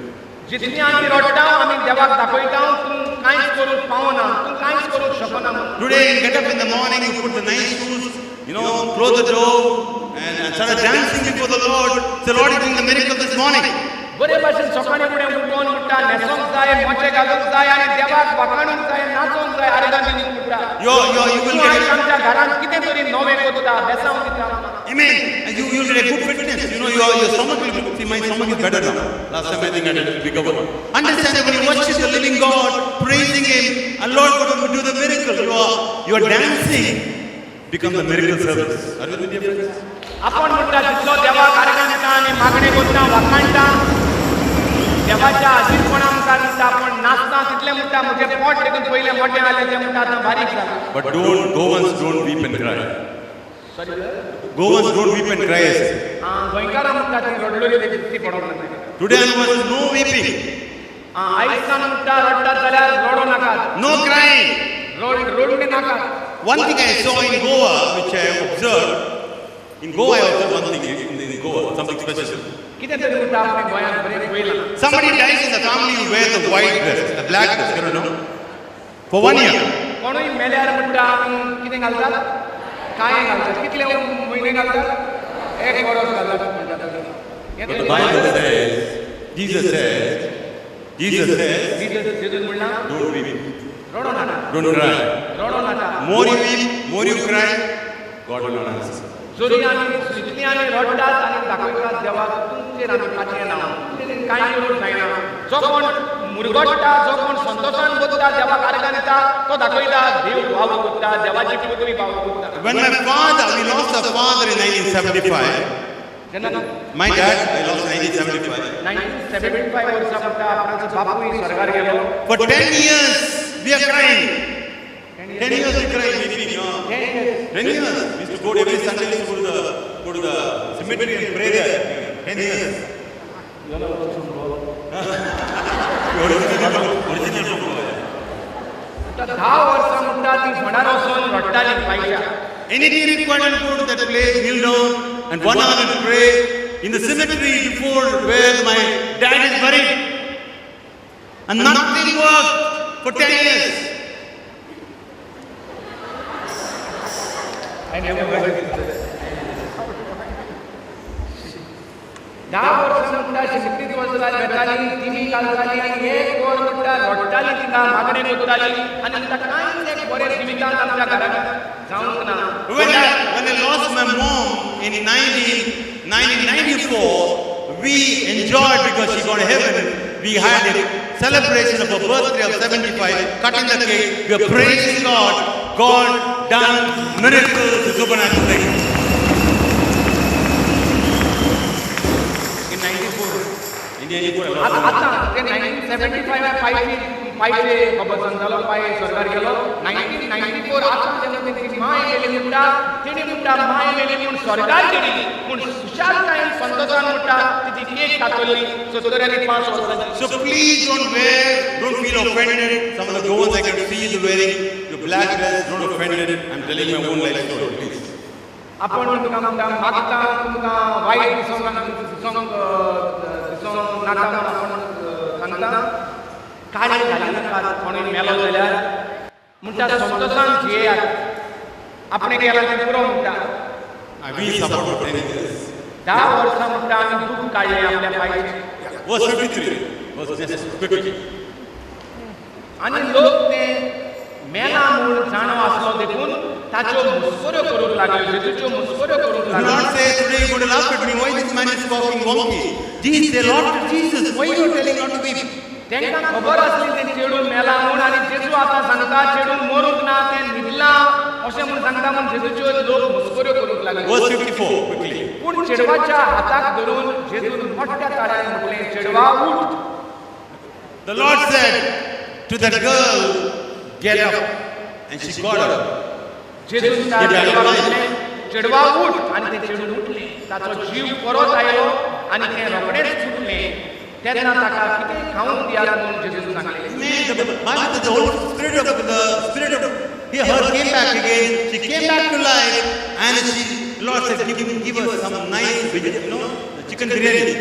जितली आमी रडटा आमी देवाक दाखयता तूं कांयच करूंक पावना तूं कांयच करूंक शकना. Today you get up in the morning, you put the nice shoes, you know, close the door and start dancing before the Lord. The Lord is doing the miracle this morning. बरे भाशेन सकाळीं फुडें उठून म्हणटा न्हेसोंक जाय मोचे घालूंक जाय आनी देवाक वाखाणूंक जाय नाचोंक जाय आर्गां दिवंक म्हणटा. You will get आमच्या घरांत कितें तरी नवें करता बेसांव दिता. Amen. And you will get a good fitness. You know, your stomach will be, see, my stomach is better now. Last time I think I did a bigger one. Understand that when you worship the living God, praising Him, and Lord God will do the miracle. You are dancing, become the miracle service. Are you with me, dear friends? आपण म्हणटा जितलो देवाक आर्गां दिता आनी मागणें करता वाखाणटा देवाच्या हाजीरपणा मुखार म्हणटा आपण नाचता तितलें म्हणटा म्हजें पोट देखून पयलें मोठें आलें तें म्हणटा आतां बारीक जालां. But don't, Goans don't weep and cry. Sorry? Goans don't weep and cry. गोंयकारां म्हणटा ती रडलोली दिश्टी पडोंक ना. Today onwards, no weeping. आयसान म्हणटा रडटात जाल्यार रडो नाकात. No crying. रडूं नाकात. One thing I saw in Goa, which I observed, in Goa I observed one thing in Goa, something special. कितें तरी म्हणटा आपणे गोंयांत बरें पळयलां. Somebody dies in the family, you wear the white dress, the black dress, you don't know, for 1 year. कोणूय मेल्यार म्हणटा आमी कितें घालतात? कांय घालतात. कितले म्हयने घालतात? एक वरस घालतात म्हणटात. But the Bible says, Jesus says, Jesus says, जेजून म्हणलां, don't weep. रडो नाका. Don't cry. रडो नाका. More you weep, more you cry, God will not answer. जरी आमी जितली आमी रडटात आनी दाखयतात देवाक तुमचेर आमी पातयें ना, कांय करूंक जायना. जो कोण मुरगट्टा, जो कोण संतोशान बसता देवाक आर्गां दिता तो दाखयता देव वावर करता, देवाची पदवी वावर करता. When my father, we lost our father in 1975. My dad, I lost in 1975. 1975 वर्सा म्हणटा आपणाचो बापूय स्वर्गार गेलो. For 10 years we are crying. 10 years we crying, weeping. 10 years. 10 years. We used to go every Sunday, we used to go to the cemetery and pray there. 10 years. Original from Goa. 10 वर्सां म्हणटा ती फोंडार वचून रडटाली पायच्या. Anything required, go to that place, kneel down, and 1 hour and pray in the cemetery before where my dad is buried. And nothing worked for 10 years. I never heard this. 10 वर्सां म्हणटा शिकतीत वचताली वेताली तिमी घालताली आनी एक वर म्हणटा रडटाली तिका मागणें करताली आनी म्हणटा कांयच एक बरें जिवितांत आमच्या घराक जावंक ना. When I lost my mom in 1994, we enjoyed because she got to heaven. We had a celebration of her birthday of 75, cutting the cake. We were praising God. God done miracles, supernatural things. In 94. In 94. आतां ते 1975 पायचे खबर सांगतालो पाय स्वर्गार गेलो. 1994 आतां जेन्ना तेची माय गेली म्हणटा तेणी म्हणटा माय गेली म्हूण स्वर्गार गेली पूण सुशालकायेन संतोशान म्हणटा तिची केक कातरली 75 वर्सांची. So please don't wear, don't feel offended. Some of the Goans I can see you wearing your black dress, don't offend it. I'm telling my own life story, please. आपण तुमकां म्हणटा मागता तुमकां वायट दिसोंक दिसोंक दिसोंक नाका म्हूण आपण सांगता. काळें घाली नाकात कोणूय मेलो जाल्यार म्हणटा संतोशान जियेयात आपणें केलां तें पुरो म्हणटा. We suffered for 10 years. 10 वर्सां म्हणटा आमी दूख काडलें आपल्या पायचें. Verse 53 was just quickly. आनी लोक ते मेला म्हूण जाणो आसलो देखून ताच्यो मस्कऱ्यो करूंक लागल्यो, जेजूच्यो मस्कऱ्यो करूंक Do लागल्यो. not say today you're going to laugh at me. Why this man is talking wonky? Jesus, they laughed at Jesus. Why you are telling not to weep? तांकां खबर आसली तें चेडूं मेलां म्हूण आनी जेजू आतां सांगता चेडूं मरूंक ना, तें न्हिदलां अशें म्हूण सांगता म्हूण जेजूच्यो लोक मस्कऱ्यो करूंक लागले. Verse 54, quickly. पूण चेडवाच्या हाताक धरून जेजून मोठ्या ताळ्यान म्हटलें, चेडवा उठ. The Lord said to that girl, get up. And she got up. जेजून त्या चेडवाक म्हटलें, चेडवा उठ, आनी तें चेडूं उठलें. ताचो जीव परत आयलो आनी तें रोखडेंच उठलें. तेन्ना ताका कितें खावंक दियात म्हूण जेजून सांगलें. Man, the Bible says the whole spirit of the spirit of her came back again. She came back to life, and she, the Lord said, give her some nice, the chicken biryani.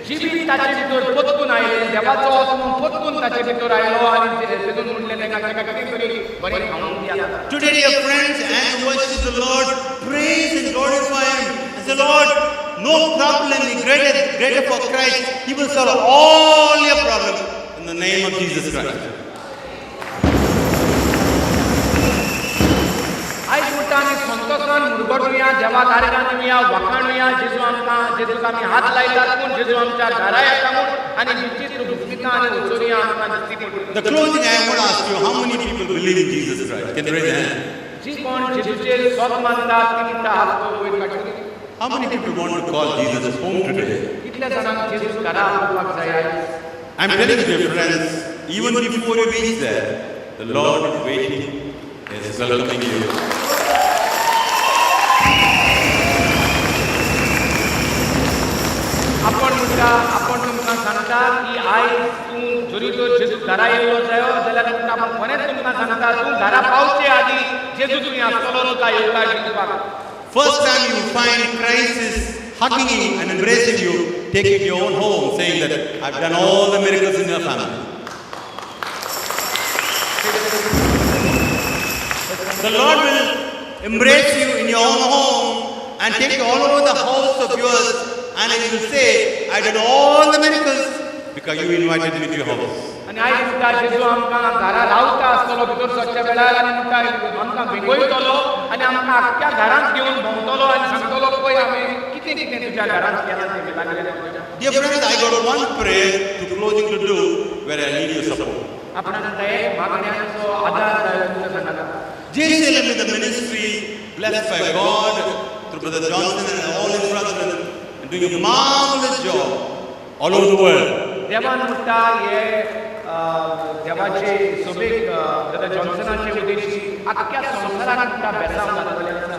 जिवीत ताचे भितर परतून आयलें, देवाचो आत्मो परतून ताचे भितर आयलो आनी जेजून म्हणलें ताका ताका कितें तरी बरें खावंक दियात. Today, dear friends, as you worship the Lord, praise and glorify Him. And say, Lord, no problem is greater for Christ. He will solve all your problems in the name of Jesus Christ. आयज म्हणटा आमी संतोशान मुरगटुया, देवाक आर्गां दिवया, वाखाणुया, जेजू आमकां, जेजूक आमी हात लायतात म्हूण, जेजू आमच्या घरा येता म्हूण आनी विचित्र दुस्मिता आनी वचोनया आमकां दिश्टी पडटा. The closing, I want to ask you, how many people believe in Jesus Christ? Can you raise your hand? जी कोण जेजूचेर सोत मानतात ती म्हणटा हात वयर काडटली. How many people want to call Jesus home today? कितल्या जाणांक जेजू घरा आपोवपाक जाय आयज? I'm telling you, dear friends, even before you reach there, the Lord is waiting, is welcoming you. आपण म्हणटा, आपण तुमकां सांगता की आयज तूं जरी तर जेजू घरा येयलो जायो जाल्यार तुमकां आपूण खरेंच तुमकां सांगता, तूं घरा पावचे आदीं जेजू तुवें आसतलो तुका येवकार दिवपाक. First time you find Christ is hugging you and embracing you, taking your own home, saying that I've done all the miracles in your family. The Lord will embrace you in your own home and take you all over the house of yours, and He will say, I did all the miracles because you invited me to your house. आनी आयज म्हणटा जेजू आमकां घरा रावता आसतलो भितर सरच्या वेळार आनी म्हणटा आमकां वेंगयतलो आनी आमकां आख्ख्या घरांत घेवन भोंवतलो आनी सांगतलो पळय हांवें कितें कितें तुज्या घरांत केलां तें लागलें. Dear friends, I got one prayer to closing to do where I need your support. आपणाक एक मागण्यांचो आदार जाय तुमच्या सांगाता. JCLM is a ministry blessed by God through Brother Johnson and all his brethren, and doing a marvelous job all over the world. देवान म्हणटा हे देवाचे सोबेक ब्रदर जॉन्सनाचे उद्देशी आख्ख्या संवसाराक म्हणटा बेसांव घातलेलें आसा.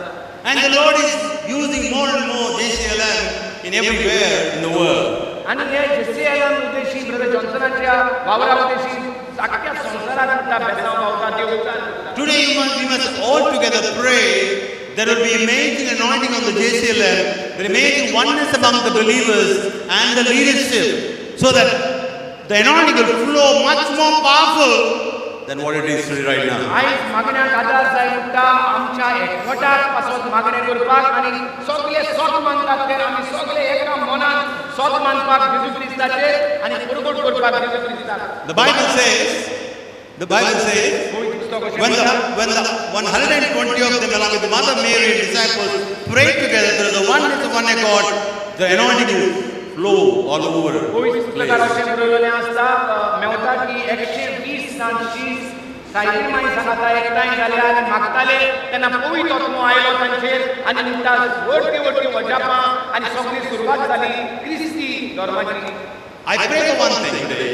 And the Lord is using more and more JCLM in everywhere in the world. आनी हे JCLM उद्देशी ब्रदर जॉन्सनाच्या वावरा उद्देशी आख्ख्या संवसाराक म्हणटा बेसांव पावता देव उपकार करता. Today we must all together pray. There will be amazing anointing on the JCLM, the amazing oneness among the believers and the leadership, so that the anointing will flow much more powerful than what it is today right now. आयज मागण्याक आदार जाय म्हणटा आमच्या एकवटाक पासत मागणें करपाक आनी सगळे सोत मानतात ते आमी सगळे एका मनान सोत मानपाक जेजू क्रिस्ताचेर आनी परगट करपाक जेजू क्रिस्ताक. The Bible says, the Bible says, पवित्र पुस्तक अशें when म्हणटा, the 120 of them along with Mother Mary and disciples prayed together, there is a oneness of one accord, the anointing will flow all over. पवित्र पुस्तकार place. अशें बरयलेलें आसता, मेवता की 120 जाण शीस सायबीण माई सांगता एकठांय जाले आनी मागताले तेन्ना पवित्र आत्मो आयलो तांचेर आनी म्हणटा व्हडली व्हडली वजापां आनी सगळी सुरवात जाली क्रिस्ती धर्माची. I pray for one thing today.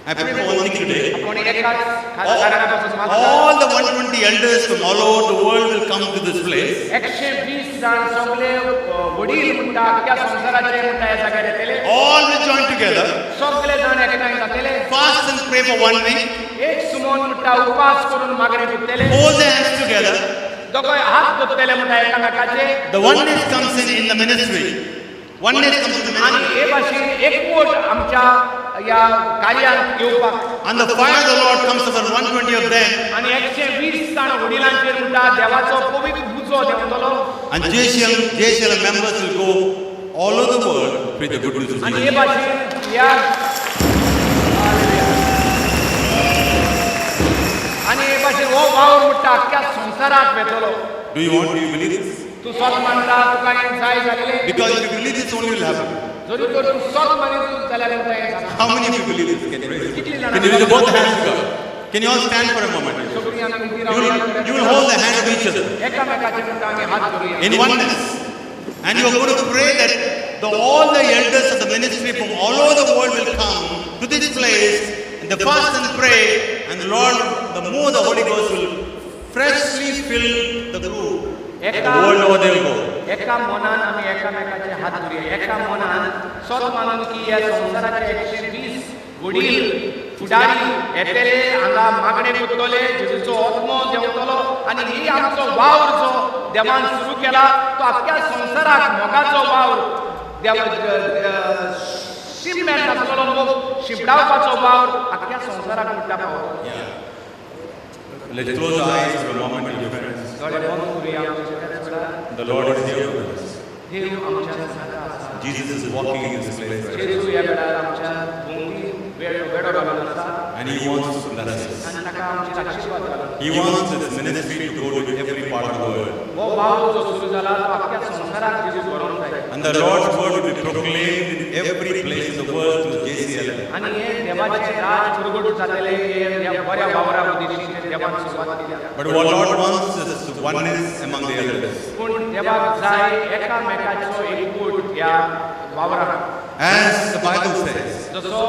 I pray for one thing today. आपण एकाच कारणापासून मागता. All the 120 elders from all over the world will come to this place. 120 जाण सगळे वडील म्हणटा आख्ख्या संवसाराचे म्हणटा ह्या जाग्यार येतले. All will join together. सगळे जाण एकठांय जातले. Fast and pray for 1 week. एक सुमोन म्हणटा उपास करून मागणें करतले. Hold their hands together. दोगांय हात धरतले म्हणटा एकामेकाचे. The oneness comes in the ministry. Oneness comes in the आनी ministry. हे भाशेन एकवट आमच्या ह्या कार्यांत येवपाक. And the fire of the Lord comes upon 120 of them. आनी 120 जाण वडिलांचेर म्हणटा देवाचो पवित्र उजो देंवतलो. And JCLM members will go all over the world to preach the good news of आनी Jesus. हे भाशेन ह्या आनी हे भाशेन हो वावर म्हणटा आख्ख्या संवसाराक वेतलो. Do you want, do you believe this? तूं सोत मानता तुका हें जाय जालेलें? Because if you believe this, only will happen. जरी तर तूं सोत मानित जाल्यार तुका हें जाता. How many of you believe this? Can you raise it? Can you raise both the hands to God? Can you all stand for a moment? सगळीं आमी उबीं You रावया. will, you will hold the hand of each other एकामेकाचे मुखार आमी हात धरुया. In oneness. And you are going to pray that all the elders of the ministry from all over the world will come to this place and the fast and pray, and the Lord, the more the Holy Ghost will freshly fill the group. The एका world over they will go. एका मनान आमी एकामेकाचे हात धरुया. एका मनान सोत मानून की ह्या संवसाराचे 120 वडील फुडारी येतले हांगा मागणें करतले, जेजूचो आत्मो देंवतलो आनी ही आमचो वावर जो देवान सुरू केला तो आख्ख्या संवसाराक मोगाचो वावर, देव शिममेर नासलेलो मोग शिंपडावपाचो वावर आख्ख्या संवसाराक म्हणटा पावतलो. Let's close our eyes for a moment, dear friends. दोळे बंद करुया आमचे त्याच वेळार. The Lord is here with us. देव आमच्या सांगाता आसा. Jesus is walking in this place right now. जेजू ह्या वेळार आमच्या भोंवती वेळ वेडो घालून आसा. And He wants to bless us. आनी ताका आमचेर आशिर्वाद घालून. He wants His ministry to go to every part of the world. हो वावर जो सुरू जाला तो आख्ख्या संवसाराक जेजू व्हरोंक जाय. And the Lord's word will be proclaimed in every place in the world through JCLM. आनी हे देवाचें राज प्रगट जातलें हे ह्या बऱ्या वावरा उद्देशी जें देवान सुरवात केल्या. But what Lord wants is oneness among the elders. पूण देवाक जाय एकामेकाचो एकवट ह्या वावराक. As the Bible says, जसो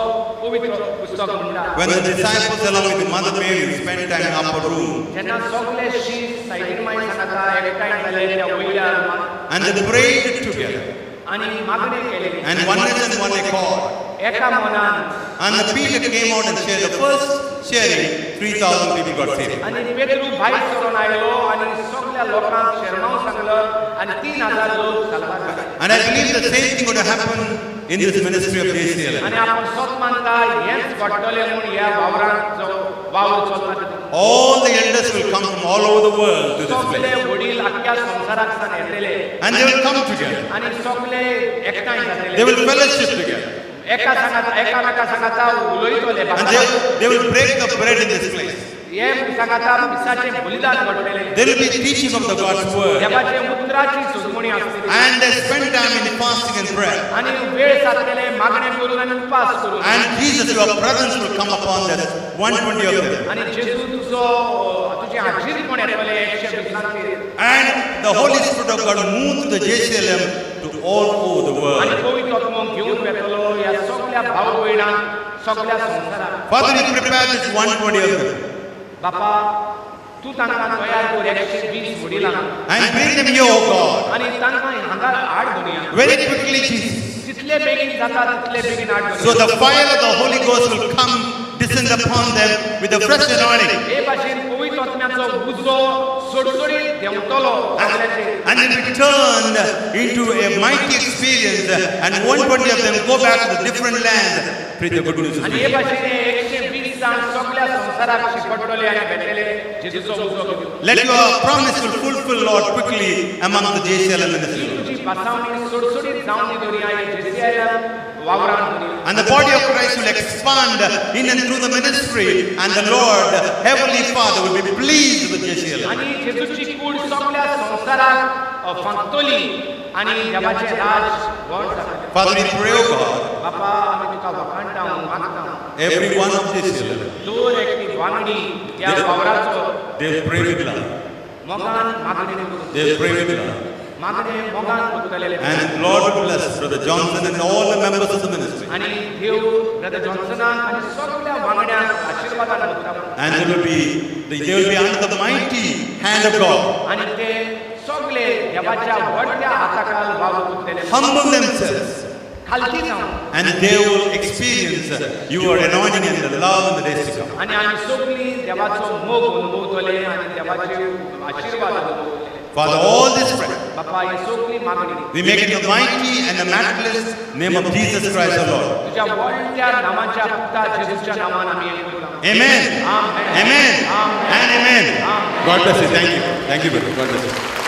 पवित्र पुस्तक म्हणटा, when the disciples along with Mother Mary spent time in upper room जेन्ना सगळे शीस सायबीण माय सांगाता एकठांय जाले त्या वयल्या रुमांत and they prayed together आनी मागणें केलें and oneness and one accord, एका मनान, and the Peter came out and shared the first sharing, 3,000 people got saved. आनी पेत्रू भायर सरून आयलो आनी सगळ्या लोकांक शेरमांव सांगलो आनी 3000 लोक साल्वार जाले. And I believe the same thing going to happen in this ministry of JCLM. आनी आपण सोत मानता हेंच घडटलें म्हूण ह्या वावरांत जो वावर चलता तितून. All the elders will come from all over the world to this सगळे place. वडील आख्ख्या संवसाराक सावन येतले. And they will come together. आनी सगळे एकठांय जातले. They will fellowship together. एका सांगाता एकामेका सांगाता उलयतले. And they will break the bread in this place. हे सांगाता मिसाचें बलिदान घडटलें. There will be teaching of the God's word. देवाचे उतराची सुचवणी आसतली. And they spend time in fasting and prayer. आनी वेळ सारतले मागणें करून आनी उपास करून. And Jesus, your presence will come upon that 120 of them. आनी जेजू तुजो तुजें हाजीरपण येतलें 120. And the Holy Spirit of God moved through the JCLM to all over the आनी world. पवित्र आत्मो घेवन वेतलो ह्या सगळ्या भाव भयणांक सगळ्या संवसाराक. Father, you prepare this 120 of them. बापा तूं तांकां तयार कर 120 वडिलांक. And bring them here, O God. आनी तांकां हांगा हाड दवरुया. Very quickly, Jesus. जितले बेगीन जाता तितले बेगीन हाड So दवरुया. the fire of the Holy Ghost will come, descend upon them with a fresh anointing. हे भाशेन पवित्र आत्म्याचो उजो सोडसोडीत देंवतलो सगळ्याचेर. And it will turn into a mighty experience, and 120 of them go back to the different lands, preach the good news of आनी हे Jesus. भाशेन हे 120 जाण सगळ्या संवसाराक शिंपडटले आनी भेटले जेजूचो उजो घेवन. Let your promise will fulfill, Lord, quickly among the JCLM ministry. तुजी भासावणी सोडसोडीत जावन दी दवरुया हे जेसीएलएम वावरान दवरुया. And the body of Christ will expand in and through the ministry, and the Lord, Heavenly Father, will be pleased with JCLM. आनी जेजूची कूड सगळ्या संवसाराक फांकतली आनी देवाचें राज व्हड जातलें. Father, we pray, O God, बापा आमी तुका वखाणटा मागता. Every one of JCLM, दर एकटी वांगडी त्या वावराचो they pray with love. मोगान मागणें करून. They pray with love. मागणें मोगान करतले. And Lord bless Brother Johnson and all the members of the ministry. आनी देव ब्रदर जॉन्सनाक आनी सगळ्या वांगड्यांक आशिर्वादान भरता. And they will be under the mighty hand of God. आनी ते सगळे देवाच्या व्हडल्या हाताखाल वावर करतले. Humble themselves. खालती जावन. And they will experience your anointing and the love in the days to come. आनी आमी सगळीं देवाचो मोग अनुभवतले आनी देवाचे आशिर्वाद अनुभवतले. Father, all this prayer, बापा ही सगळी मागणी we make it the mighty and the matchless name of Jesus Christ our Lord. तुझ्या व्हडल्या नामाच्या पुता जेजूच्या नामान आमी हें करता. Amen. Amen. Amen. Amen. And amen. Amen. God bless you. Thank you. Thank you, brother. God bless you.